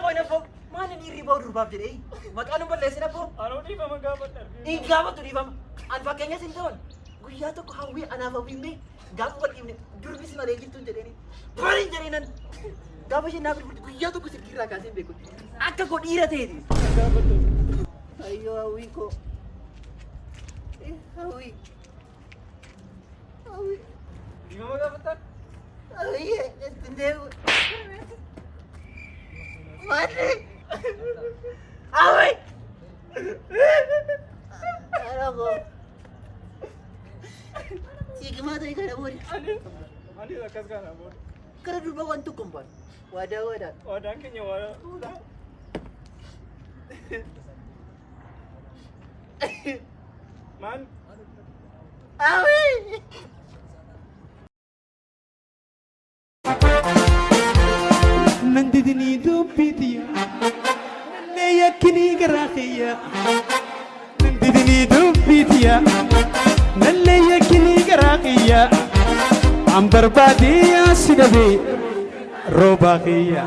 boo'in abboo. Maal inni dhiirri boo'u durbaaf jedhee? Maqaa nu balleessin abboo. Anoo dhiifama gaafadha. Hin gaafatu dhiifama. An fakkeenya sin ta'an. Guyyaa tokko hawwii anaaf hawwiin mee gaafa wal dhiifne durbi si malee jirtuun jedheeni. Bariin jedheenan. Gaafa isheen naaf bilbiltu guyyaa tokko silkii irraa kaasee hin beeku. Akka koo dhiira ta'eeti. Ayyoo hawwii koo. Hawwii. Hawwii. Dhiifama gaafattaa? Hawwii ittiin deemu. Maali? Hawwii. Haadha koo. Siiqimaa ta'e kana booda. Anis akkas kana booda. Gara durbaa waan tokko hin baanu. Waadaa waadaan. Waadaan keenya waadaa. Maal? Hawwii. Nan didinii dubbii tiyya nallee yakkinii garaa kiyya. Nan didinii dubbii tiyya nallee yakkinii garaa kiyya. An barbaadee si dhabee roobaa kiyya.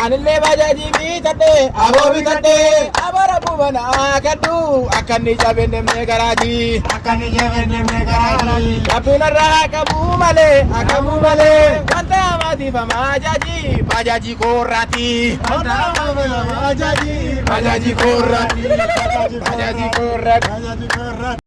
Anillee bajaajii bitadhe aboo bitadhe aboo rabbuma naa kadhu akka inni cabeen deemnee garaaji. Akka inni cabeen deemnee garaaji. Rabbiin irraa haa qabu malee haa qabu malee wanta hamaatiif hamaa jaaji bajaajii koorraati. Wanta hamaatiif hamaa jaaji bajaajii koorraati. Bajaajii koorraati. Bajaajii koorraati.